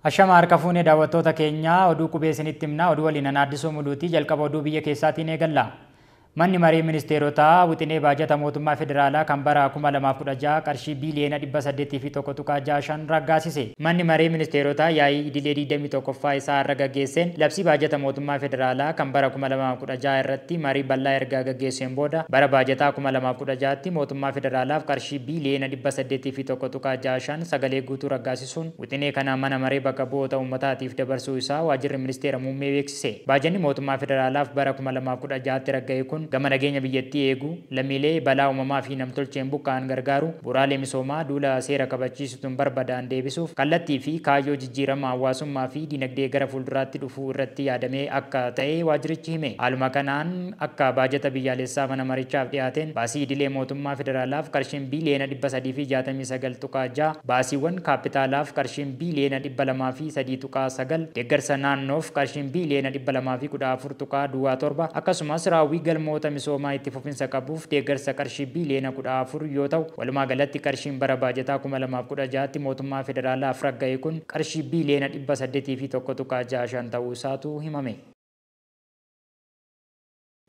Ashama harka fuunee daawwattoota keenyaa oduu qubee isinitti himnaa oduu waliin Addisuu Muluutii jalqaba oduu biyya keessaatiin eegalla. Manni marii ministeerotaa wixinee baajata mootummaa federaalaa kan bara 2016 qarshii biiliyoona 801.65 raggaasise. Manni marii ministeerotaa yaa'ii idilee 21ffaa isaa irra gaggeesseen labsii baajata mootummaa federaalaa kan bara 2016 irratti marii bal'aa erga gaggeesseen booda bara baajataa 2016tti mootummaa federaalaaf qarshii biiliyoona 801.65 sagalee guutuu raggaasisuun wixinee kana mana maree bakka bu'oota uummataatiif dabarsuu isaa waajjirri ministeera muummee beeksise. Baajanni mootummaa federaalaaf bara 2016tti ragga'e kun gama nageenya biyyattii eeguu, lammiilee balaa uumamaa fi namtolcheen buqqa'an gargaaru, bu'uuraalee misoomaa duula seera kabachiisuun barbadaan deebisuuf kallattii fi kaayyoo jijjiirama hawaasummaa fi dinagdee gara fuulduraatti dhufuu irratti yaadamee akka ta'e waajjirichi hime. Haaluma kanaan akka baajata biyyaalessaa mana marichaaf dhiyaateen baasii idilee mootummaa federaalaaf qarshiin biiliyoona 369.6, baasiiwwan kaapitaalaaf qarshiin biiliyoona 203.9, deeggarsa naannoof qarshiin biiliyoona 214.07 akkasumas raawwii galmoota misoomaa itti fufinsa qabuuf deeggarsa qarshii biiliyoona 14 yoo ta'u walumaa galatti qarshiin bara baajataa 2016tti mootummaa federaalaaf ragga'e kun qarshii biiliyoona 801.65 ta'uu isaatu himame.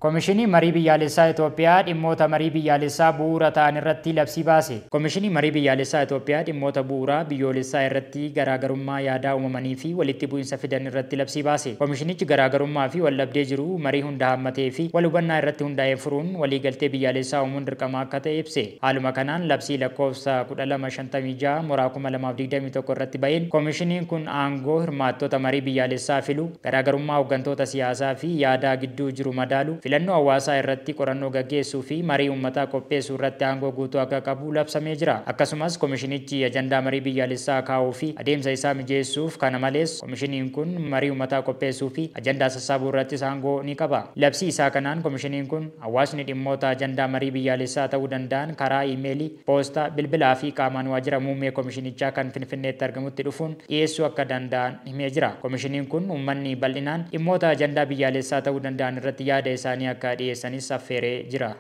Komishinii marii biyyaalessaa Itoophiyaa dhimmoota marii biyyaalessaa bu'uura ta'an irratti labsii baase. Komishinii marii biyyaalessaa Itoophiyaa dhimmoota bu'uuraa biyyoolessaa irratti garaagarummaa yaadaa uumamanii fi walitti bu'insa fidan irratti labsii baase. Komishinichi garaagarummaa fi waldhabdee jiru marii hunda hammatee fi wal hubannaa irratti hundaa'ee furuun waliigaltee biyyaalessaa uumuun dirqama akka ta'e ibse. Haaluma kanaan labsii lakkoofsa 1256 mooraa 2021 irratti ba'een komishiniin kun aangoo hirmaattota marii biyyaalessaa filu, garaagarummaa hooggantoota siyaasaa fi yaadaa gidduu jiru madaalu, filannoo hawaasaa irratti qorannoo gaggeessuu fi marii uummataa qopheessuu irratti aangoo guutuu akka qabu labsamee jira. Akkasumas komishinichi ajandaa marii biyyaalessaa kaa'uu fi adeemsa isaa mijeessuuf, kana malees komishiniin kun marii uummataa qopheessuu fi ajandaa sassaabuu irrattis aangoo ni qaba. Labsii isaa kanaan komishiniin kun hawaasni dhimmoota ajandaa marii biyyaalessaa ta'uu danda'an karaa iimeelii, poostaa, bilbilaa fi qaamaan waajjira muummee komishinichaa kan Finfinneetti argamutti dhufuun dhiyeessuu akka danda'an himee jira. Komishiniin kun uummanni bal'inaan dhimmoota ajandaa biyyaalessaa ta'uu danda'an irratti yaada isaanii akka dhiyeessanis affeeree jira.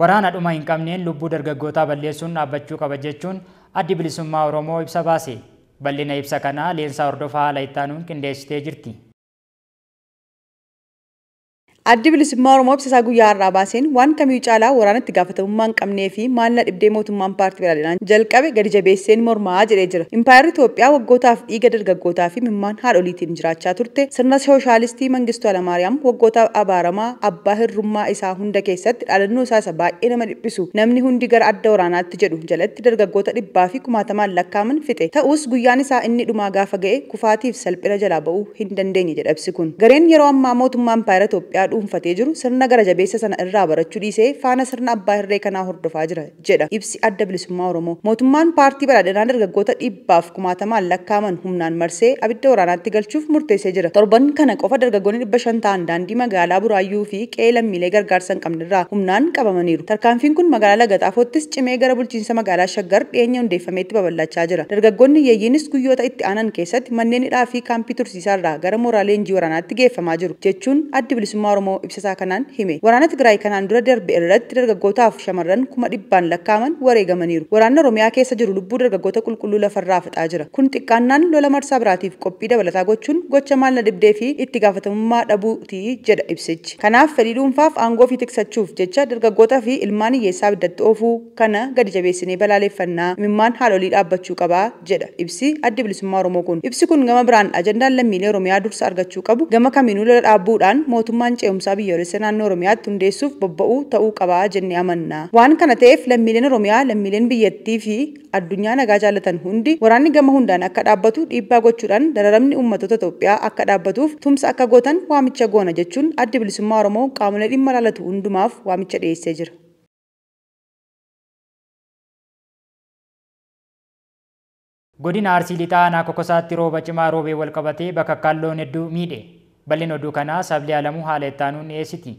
Waraana dhuma hin qabneen lubbuu dargaggootaa balleessuun dhaabbachuu qaba jechuun Addi Bilisummaa Oromoo ibsa baase. Bal'ina ibsa kanaa Leensaa Hordofaa haala itti aanuun qindeessitee jirti. Addi Bilisummaa Oromoo ibsa isaa guyyaa har'aa baaseen waan kamiyyuu caalaa waraana itti gaafatamummaa hin qabnee fi maalla dhibdee mootummaan paartii badhaadhinaan jalqabe gadi jabeesseen mormaa jedhee jira. Impaayerri Itoophiyaa waggootaaf dhiiga dargaggootaa fi mimmaan haadholiitiin jiraachaa turte sirna sooshaalistii Mangistuu Hayilamaariyaam waggootaaf abaaramaa abbaa hirrummaa isaa hunda keessatti dhaadannoo isaa isa baay'ee nama dhiphisu namni hundi gara adda waraanaatti jedhu jalatti dargaggoota dhibbaa fi kumaatamaan lakkaa'aman fixe. Ta'us guyyaan isaa inni dhumaa gaafa ga'e kufaatiif salphina jalaa ba'uu hin dandeenye jedha ibsi kun. Gareen yeroo ammaa mootummaa impaayera Itoophiyaa dhuunfatee jiru sirna gara jabeessa sana irraa barachuu dhiisee faana sirna abbaa hirree kanaa hordofaa jira jedha ibsi Adda Bilisummaa Oromoo. Mootummaan paartii badhaadhinaa dargaggoota dhibbaaf kumaatamaan lakkaa'aman humnaan marsee abidda waraanaatti galchuuf murteessee jira. Torban kana qofa dargaggoonni 500 ta'an daandii magaalaa Buraayyuu fi qe'ee lammiilee gargaarsa hin qabne irraa humnaan qabamaniiru. Tarkaanfiin kun magaalaa Lagaxaafoottis cimee gara bulchiinsa magaalaa Shaggar dhiyeenya hundeeffameetti babal'achaa jira. Dargaggoonni yeeyyiinis guyyoota itti aanan keessatti manneen hidhaa fi kaampii tursiisaa irraa gara mooraa leenjii waraanaatti geeffamaa jiru jechuun Addi Bilisummaa Oromoo ibsa isaa kanaan hime. Waraana Tigraay kanaan dura darbe irratti dargaggootaaf shamarran 100,000 lakkaa'aman wareegamaniiru. Waraanni Oromiyaa keessa jiru lubbuu dargaggoota qulqulluu lafarraa fixaa jira. Kun xiqqaannaan lola marsaa biraatiif qophii dabalataa gochuun gocha maal na dhibdee fi itti gaafatamummaa dhabuuti jedha ibsichi. Kanaaf fedhii dhuunfaaf aangoo fi tiksachuuf jecha dargaggoota fi ilmaan hiyyeessaa abiddatti oofuu kana gadi jabeessinee balaaleffannaa imimmaan haadholii dhaabbachuu qabaa jedha ibsi Addi Bilisummaa Oromoo kun. Ibsi kun gama biraan ajandaan lammiilee Oromiyaa dursa argachuu qabu gama kamiinuu lola dhaabbuudhaan mootummaan ce'umsaa biyyoolessa naannoo Oromiyaatti hundeessuuf bobba'uu ta'uu qabaa jennee amanna. Waan kana ta'eef lammiileen Oromiyaa, lammiileen biyyattii fi addunyaa nagaa jaallatan hundi waraanni gama hundaan akka dhaabbatu dhiibbaa gochuudhaan dararamni uummattoota Itoophiyaa akka dhaabbatuuf tumsa akka gootan waamicha goona jechuun Addi Bilisummaa Oromoo qaamolee dhimma ilaallatu hundumaaf waamicha dhiyeessee jira. Godina Arsii Lixaa aanaa Kokosaatti rooba cimaa roobee wal qabatee bakka loon hedduu miidhe. Bal'ina oduu kanaa Sablee Alamuu haala itti aanuun dhiyeessiti.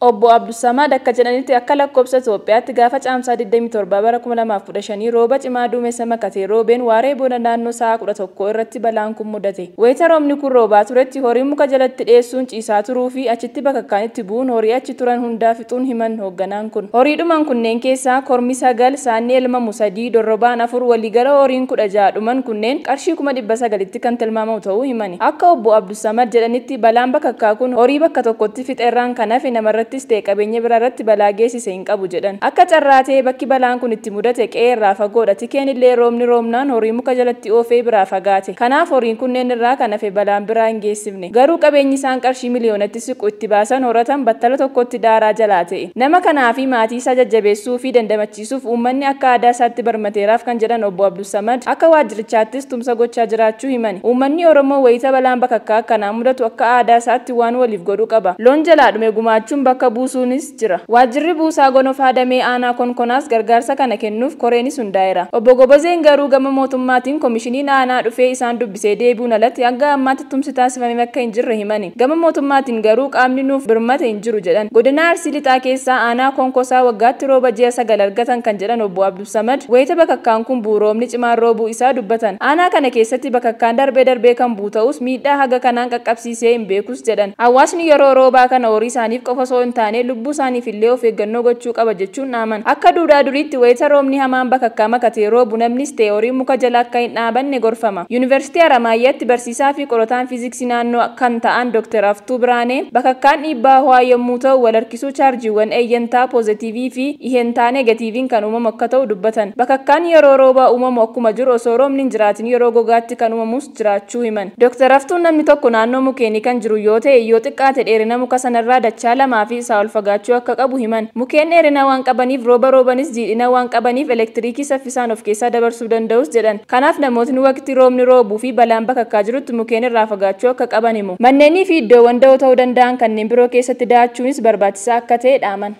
Obbo Abdussamad akka jedhanitti akka lakkoofsa Itoophiyaatti gaafa caamsaa 27 bara 2015 rooba cimaa duumessa makatee roobeen waaree booda naannoo sa'a 11 irratti balaan kun mudate. Wayita roobni kun roobaa turetti horiin muka jalatti dheessuun ciisaa turuu fi achitti bakakkaan itti bu'uun horii achi turan hundaa fixuun himan hoogganaan kun. Horiidhuman kunneen keessaa kormi 9, saanni elmamu 3, dorrobaan 4 waliigala horiin 16 dhuman kunneen qarshii 900,000tti kan tilmaamamu ta'uu himani. Akka obbo Abdussamad jedhanitti balaan bakakkaa kun horii bakka tokkotti fixeerraan kan hafe namarratti ta'e qabeenya biraa irratti balaa geessise hin qabu jedhan. Akka carraa ta'e bakki balaan kun itti mudate qe'ee irraa fagoodha. Tikeen illee roobni roobnaan horii muka jalatti oofee biraa fagaate. Kanaaf horiin kunneen irraa kan hafe balaan biraa hin geessifne. Garuu qabeenyi isaan qarshii miliyoonatti siqu itti baasan horatan battala tokkotti daaraa jalaa ta'e. Nama kanaa fi maatii isaa jajjabeessuu fi dandamachiisuuf uummanni akka aadaa isaatti barmateeraaf kan jedhan obbo Abdussamad akka waajjirichaattis tumsa gochaa jiraachuu himani. Uummanni Oromoo wayita balaan bakakkaa akkanaa mudatu akka aadaa isaatti waan waliif godhuu qaba. Loon jalaa dhume gumaachuun bakka buusuunis jira. Waajjirri buusaa gonofaa damee aanaa konkonaas gargaarsa kana kennuuf koreenis hundaa'eera. Obbo Gobozeen garuu gama mootummaatiin komishiniin aanaa dhufee isaan dubbisee deebi'uun alatti hanga ammaatti tumsi taasifame akka hin jirre himani. Gama mootummaatiin garuu qaamni nuuf birmate hin jiru jedhan. Godina Arsii Lixaa keessaa aanaa konkosaa waggaatti rooba ji'a 9 argatan kan jedhan obbo Abdussamad wayita bakakkaan kun bu'u roobni cimaan roobuu isaa dubbatan. Aanaa kana keessatti bakakkaan darbee darbee kan bu'u ta'us miidhaa haga kanaan qaqqabsiisee hin beekus jedhan. Hawaasni yeroo roobaa kana horii isaaniif qofa osoo hin taane lubbuu isaaniif illee of eeggannoo gochuu qaba jechuun dhaaman. Akka duudhaa duriitti wayita roobni hamaan bakakkaa makatee roobu namnis ta'e horii muka jala akka hin dhaabanne gorfama. Yuunivarsiitii Haramaayyaatti barsiisaa fi qorataan fiiziksii naannoo kan ta'an Dr. Aftuu Biraanee bakakkaan dhiibbaa ho'aa yommuu ta'u wal harkisuu chaarjiiwwan eeyyantaa poozitiivii fi ihentaa negatiiviin kan uumamu akka ta'u dubbatan. Bakakkaan yeroo roobaa uumamu akkuma jiru osoo roobni hin jiraatin yeroo gogaatti kan uumamus jiraachuu himan. Dr. Aftuun namni tokko naannoo mukeenii kan jiru yoo ta'e yoo xiqqaate dheerina muka sanarraa dachaa 2 fi isaa ol fagaachuu akka qabu himan. Mukeen dheerina waan qabaniif rooba roobanis jiidhina waan qabaniif elektiriikii saffisaan of keessaa dabarsuu danda'us jedhan. Kanaaf namootni waqtii roobni roobuu fi balaan bakakkaa jirutti mukeen irraa fagaachuu akka qaban himu. Manneenii fi iddoowwan da'oo ta'uu danda'an kanneen biroo keessatti da'achuunis barbaachisaa akka ta'e dhaaman.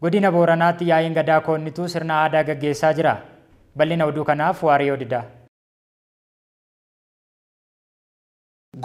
Godina Booranaatti yaa'iin gadaa koonnituu sirna aadaa gaggeessaa jira. Bal'ina oduu kanaaf Waariyoo Didaa.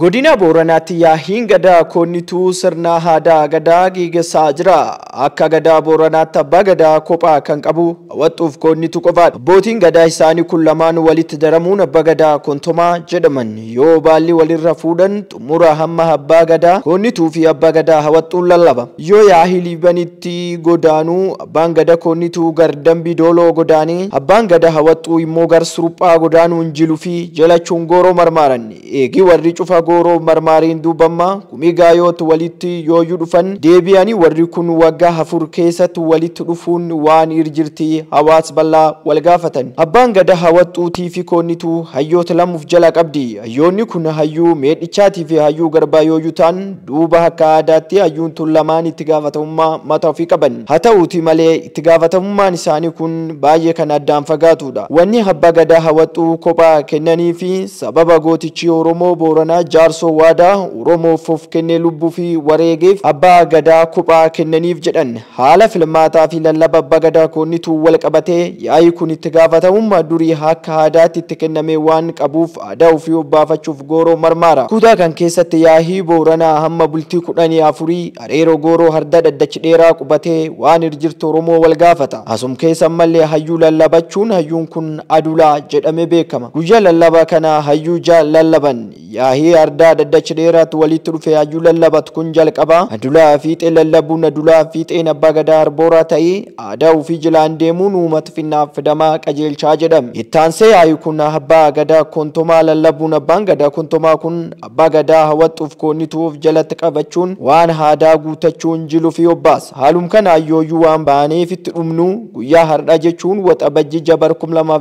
Godina Booranaatti yaa'iin gadaa koonnituu sirna aadaa gadaa gaggeessaa jira. Akka gadaa Booranaatti abbaa gadaa kophaa kan qabu hawwattuuf koonnitu qofaadha. Abbootiin gadaa isaanii kun lamaan walitti daramuun abbaa gadaa kontomaa jedhaman. Yoo baalli walirra fuudhan xumura hamma abbaa gadaa koonnituu fi abbaa gadaa hawwattuun lallaba. Yoo yaa'ii liibanitti godaanuu abbaan gadaa koonnituu gar dambii dooloo godaanee abbaan gadaa hawwattuu immoo gar suruphaa godaanuun jiluu fi jalachuun gooroo marmaaran. Eegi warri cufa gooroo marmaariin duubamma kumii gaayootu walitti yooyyuu dhufan deebi'anii warri kun waggaa 4 keessatti walitti dhufuun waan irjirti hawaas bal'aa wal gaafatan. Abbaan gadaa hawwattuutii fi koonnituu hayyoota lamuuf jala qabdi. Hayyoonni kun hayyuu meedhichaatii fi hayyuu garbaa yooyyuu ta'an duuba akka aadaatti hayyuun tun lamaan itti gaafatamummaa mataa ofii qaban. Haa ta'uuti malee itti gaafatamummaan isaanii kun baay'ee kan addaan fagaatudha. Wanni abbaa gadaa hawwattuu kophaa kennanii fi sababa gootichi Oromoo Booranaa Jaarsoo Waadaa Oromoof of kennee lubbuu fi wareegeef abbaa gadaa kophaa kennaniif jedhan. Haala filmaataa fi lallaba abbaa gadaa koonnituu wal qabatee yaa'ii kun itti gaafatamummaa durii akka aadaatti itti kenname waan qabuuf aadaa ofii obbaafachuuf gooroo marmaara. Kutaa kan keessatti yaa'ii Booranaa hamma bultii 14 areeroo gooroo harda dhaddachi dheeraa qubatee waan irjirtu Oromoo wal gaafata. Asum keessa mallee hayyuu lallabachuun hayyuun kun adulaa jedhamee beekama. Guyyaa lallaba kana hayyuu lallaban yaa'ii ardaa dhaddachi dheeraatu walitti dhufe hayyuu lallabatu kun jalqaba. Adulaa fiixee lallabuun adulaa fiixeen abbaa gadaa arbooraa ta'ee aadaa ofii jilaan deemuun uummata finnaaf fidamaa qajeelchaa jedhame. Ittaansee yaa'ii kun abbaa gadaa kontomaa lallabuun abbaan gadaa kontomaa kun abbaa gadaa hawwattuuf koonnituuf jalatti qabachuun waan aadaa guutachuun jiluu fi obbaasa. Haalum kana hayyooyyuu waan baaneef itti dhumnu guyyaa har'aa jechuun waxabajjii jabar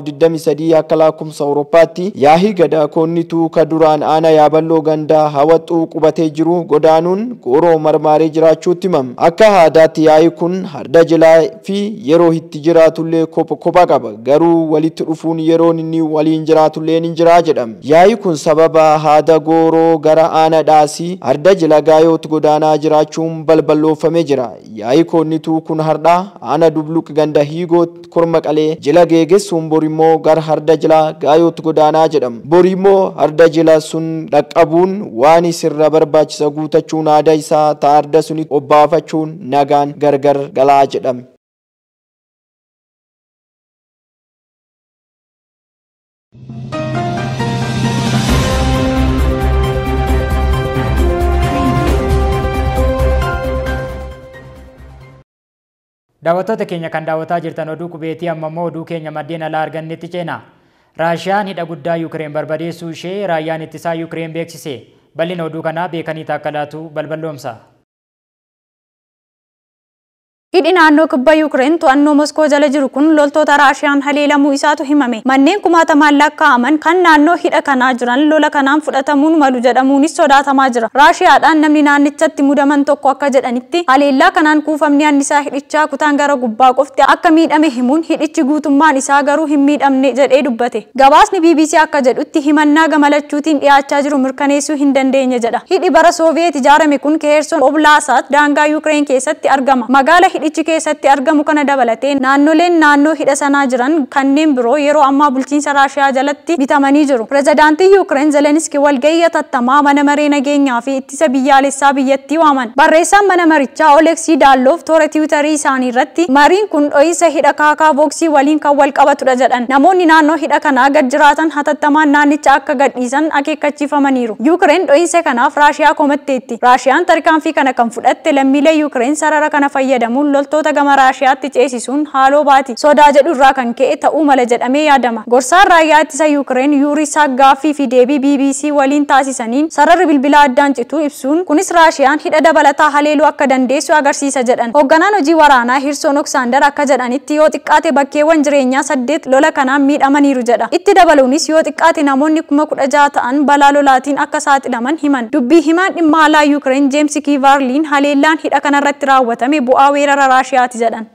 2023 akka lakkoofsa Awurooppaatti yaa'ii gadaa koonnituu ka duraan aanaa balballoo gandaa hawaxxuu qubatee jiru godaanuun gooroo marmaaree jiraachuutti himama. Akka aadaatti yaa'i kun harda jilaa fi yeroo itti jiraatullee kophaa qaba. Garuu walitti dhufuun yeroon inni waliin jiraatullee ni jira jedhama. Yaa'i kun sababa haada gooroo gara aana dhaasii harda jila gaayootti godaanaa jiraachuun balballoofamee jira. Yaa'i koonnituu kun hardhaa aana dubluq ganda hiigoo korma qalee jila geeggessuun borimmoo gara harda jila gaayootti godaanaa jedhama. Borimmoo harda jila sun dhaqqabuun waan isirra barbaachisa guutachuun aadaa isaa ta'a arda suni obbaafachuun nagaan gargar galaa jedhame. Daawwattoota keenya kan daawwataa jirtan oduu qubeetii amma immoo oduu keenya maddeen alaa argannetti ceena. Raashiyaan hidha guddaa Yuukireen barbadeessuu ishee raayyaan ittisaa Yuukireen beeksise. Bal'ina oduu kanaa beekanii taakkalaatu balballoomsa. Hidhi naannoo kibba Yuukireen to'annoo Moskoo jala jiru kun loltoota Raashiyaan haleelamuu isaatu himame. Manneen kumaatamaan lakkaa'aman kan naannoo hidha kanaa jiran lola kanaan fudhatamuun malu jedhamuunis sodaatamaa jira. Raashiyaadhaan namni naannichatti mudaman tokko akka jedhanitti haleellaa kanaan kuufamni annisaa hidhichaa kutaan gara gubbaa qofti akka miidhame himuun hidhichi guutummaan isaa garuu hin miidhamne jedhee dubbate. Gabaasni BBC akka jedhutti himannaa gamalachuutiin dhiyaachaa jiru mirkaneessuu hin dandeenye jedha. Hidhi bara Sooviyeet ijaarame kun Keerson Oblaasaat daangaa Yuukireen keessatti argama. Magaala hidhichi keessatti argamu kana dabalatee naannoleen naannoo hidha sanaa jiran kanneen biroo yeroo ammaa bulchiinsa Raashiyaa jalatti bitamanii jiru. Pirezidaantiin Yuukireen Zelenski walgahii hatattamaa mana maree nageenyaa fi ittisa biyyaalessaa biyyattii waaman. Barreessaan mana marichaa Oleksii Daalloof toora tiwiitarii isaanii irratti mariin kun dho'iinsa hidha kaakaa booksii waliin kan wal qabatudha jedhan. Namoonni naannoo hidha kanaa gad jiraatan hatattamaan naannicha akka gadhiisan akeekkachiifamaniiru. Yuukireen dho'iinsa kanaaf Raashiyaa komatteetti. Raashiyaan tarkaanfii kana kan fudhatte lammiilee Yuukireen sarara kana fayyadamuun loltoota gama Raashiyaatti ceesisuun haaloo baati. Sodaa jedhu irraa kan ka'e ta'uu mala jedhamee yaadama. Gorsaan raayyaa ittisa Yuukireen Yuurii Saak gaaffii fi deebii BBC waliin taasisaniin sararri bilbilaa addaan cituu ibsuun kunis Raashiyaan hidha dabalataa haleeluu akka dandeessu agarsiisa jedhan. Hoogganaan hojii waraanaa Hirsoon Oksaandar akka jedhanitti yoo xiqqaate bakkeewwan jireenyaa 8 lola kanaan miidhamaniiru jedha. Itti dabaluunis yoo xiqqaate namoonni 16,000 ta'an balaa lolaatiin akka saaxilaman himan. Dubbii himaan dhimma alaa Yuukireen Jeemsi Kiivaarliin haleellaan hidha kanarratti raawwatame bu'aa weerara Raashiyaati jedhan.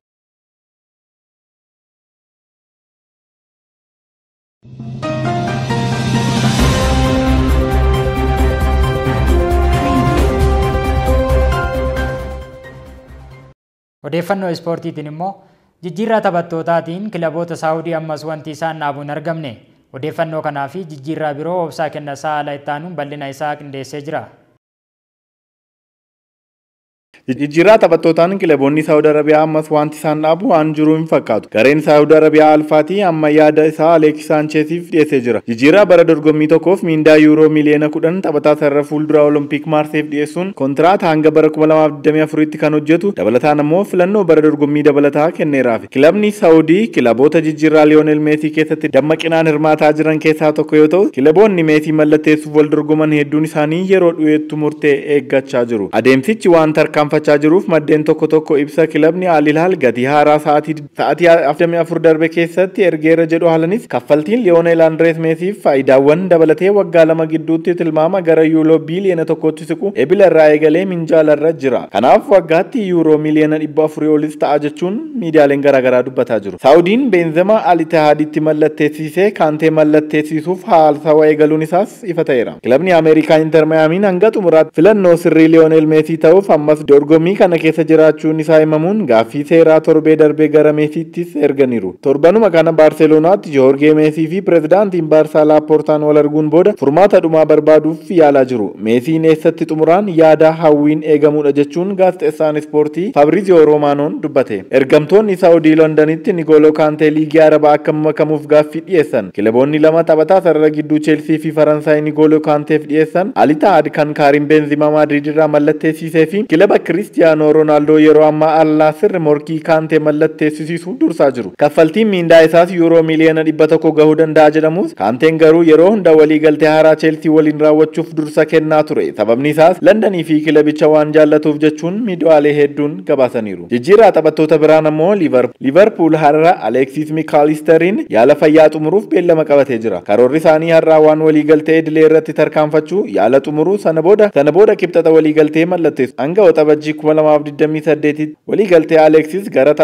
Odeeffannoo ispoortiitiin immoo jijjiirraa taphattootaatiin kilaboota Saawudii ammas wanti isaan dhaabu hin argamne. Odeeffannoo kanaa fi jijjiirraa biroo obsaa kennasaa haala itti aanuun bal'ina isaa qindeessee jira. Jijjiirraa taphattootaan kilaboonni Saawud Arabiyaa ammas wanti isaan dhaabu waan jiru hin fakkaatu. Gareen Saawud Arabiyaa Alfaatii amma yaada isaa Aleeks Saancheesiif dhiyeessee jira. Jijjiirraa bara dorgommii tokkoof miindaa yuuroo miliyoona 10 taphataa sarara fuulduraa Olompik Maarseef dhiyeessuun kontiraata hanga bara 2024tti kan hojjetu dabalataan ammoo filannoo bara dorgommii dabalataa kenneeraaf. Kilabni Saawudii kilaboota jijjiirraa Liyoonel Meesii keessatti dammaqinaan hirmaataa jiran keessaa tokko yoo ta'u, kilaboonni Meesii mallatteessuuf wal dorgoman hedduun isaanii yeroo dhiyeettu murtee eeggachaa jiru. Adeemsichi waan tarkaanfachaa jiruuf maddeen tokko tokko ibsa kilabni Al Hilal gatii haaraa sa'aatii 44 darbe keessatti ergeera jedhu haalanis kaffaltiin Liyoonel Andrees Meesiif faayidaawwan dabalatee waggaa lama gidduutti tilmaama gara yuuroo biiliyoona 1tti siqu ebila irraa eegalee minjaalarra jira. Kanaaf waggaatti yuuroo miliyoona 400 olis ta'a jechuun miidiyaaleen garaagaraa dubbataa jiru. Saawudiin Benzema Al Ittihaditti mallatteessisee Kaantee mallatteessisuuf haasawa eegaluun isaas ifa ta'eera. Kilabni Ameerikaa Inter Miyaamiin hanga xumuraatti filannoo sirrii Liyoonel Meesii ta'uuf ammas dorgommii kana keessa jiraachuun isaa himamuun gaaffii seeraa torbee darbee gara Meesiittis erganiiru. Torbanuma kana Baarselonaatti Joorgee Meesii fi pirezidaantiin Baarsaa Laaportaan wal arguun booda furmaata dhumaa barbaaduuf yaalaa jiru. Meesiin eessatti xumuraan yaada hawwiin eegamudha jechuun gaazexeessaan ispoortii Fabrizio Romaanoon dubbate. Ergamtoonni Saawudii Londonitti Nigolo Kaantee liigii Arabaa akka makamuuf gaaffii dhiyeessan. Kilaboonni lama taphataa sarara gidduu Cheelsii fi Faransaay Nigolo Kaanteef dhiyeessan Al Ittihad kan Kaarim Benzema Maadriid irraa mallatteessisee fi kilaba Kiristiyaanoo Roonaaldoo yeroo ammaa Al Nassr morkii Kaantee mallatteessisiisuu dursaa jiru. Kaffaltiin miindaa isaas yuuroo miiliyoona 100 gahuu danda'a jedhamus Kaanteen garuu yeroo hunda waliigaltee haaraa Cheelsii waliin raawwachuuf dursa kennaa ture. Sababni isaas Londanii fi kilabicha waan jaallatuuf jechuun miidiyaalee hedduun gabaasaniiru. Jijjiirraa taphattoota biraan ammoo Liverpool har'a Alexis McAllisteriin yaala fayyaa xumuruuf beellama qabatee jira. Karoorri isaanii har'aa waan waliigaltee idilee irratti tarkaanfachuu yaala xumuruu sana booda kibxata waliigaltee mallatteessu. Hanga Waxabajjii 2028 waliigaltee Alexis gara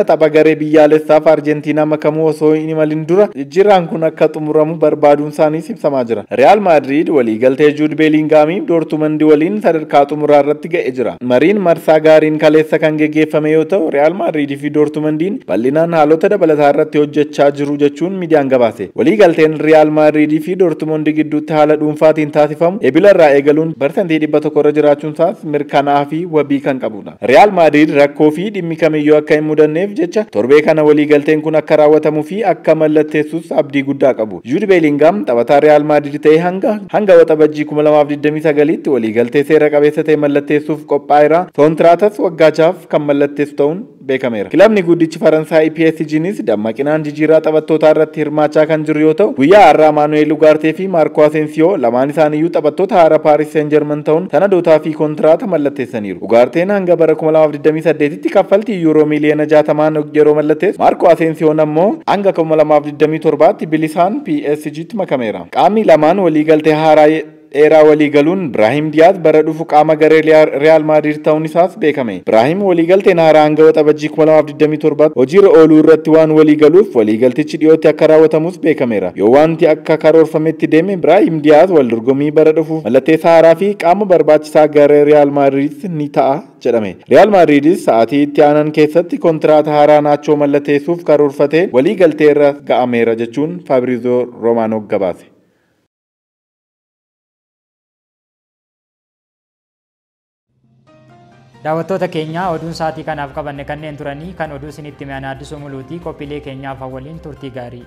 tapha garee biyyaalessaaf Arjentiinaa makamuu osoo hin imalin dura jijjiirraan kun akka xumuramu barbaaduun isaaniis ibsamaa jira. Real Madrid waliigaltee Jude Bellinghamiif Dortmund waliin sadarkaa xumuraa irratti ga'ee jira. Mariin marsaa gaariin kaleessa kan geggeeffame yoo ta'u Real Madrid fi Dortmundiin bal'inaan haalota dabalataa irratti hojjechaa jiru jechuun miidiyaan gabaase. Waliigalteen Real Madrid fi Dortmund gidduutti haala dhuunfaatiin taasifamu ebila irraa eegaluun parsantii 100 irra jiraachuun isaas mirkanaa'aa fi wabii kan qabudha. Real Madrid rakkoo fi dhimmi kamiyyuu akka hin mudanneef jecha torbee kana waliigalteen kun akka raawwatamuu fi akka mallatteessus abdii guddaa qabu. Jude Bellingham taphataa Real Madrid ta'ee hanga Waxabajjii 2029tti waliigaltee seera qabeessa ta'e mallatteessuuf qophaa'eera. Koontiraatas waggaa 6 kan mallatteessu ta'uun beekameera. Kilabni guddichi Faransaay PSGnis dammaqinaan jijjiirraa taphattootaa irratti hirmaachaa kan jiru yoo ta'u guyyaa har'aa Maanu'eel Ugaartee fi Maarko Asensiyoo lamaan isaaniiyyuu taphattoota haaraa Paaris Saint-Germain ta'uun sanadootaa fi kontiraata mallatteessaniiru. Ugaarteen hanga bara 2028tti kaffaltii yuuroo miiliyoona 60 yeroo mallatteessu Maarko Asensiyoon ammoo hanga 2027tti bilisaan PSGtti makameera. Qaamni lamaan waliigaltee haaraa dheeraa waliigaluun Brahim Diaz bara dhufu qaama garee Real Madrid ta'uun isaas beekame. Brahim waliigalteen haaraa hanga Waxabajjii 2027 hojiirra ooluu irratti waan waliigaluuf waliigaltichi dhiyootti akka raawwatamus beekameera. Yoo wanti akka karoorfametti deeme Brahim Diaz wal dorgommii bara dhufuuf mallatteessa haaraa fi qaama barbaachisaa garee Real Madrid ni ta'a jedhame. Real Madridis sa'aatii itti aanan keessatti kontiraata haaraa Naachoo mallatteessuuf karoorfatee waliigaltee irra ga'ameera jechuun Fabrizio Romano gabaase. Daawwattoota keenya oduun sa'aatii kanaaf qabanne kanneen turanii kan oduu isinitti mi'aan Addisuu Muluutii qophiilee keenyaaf waliin turtii gaarii.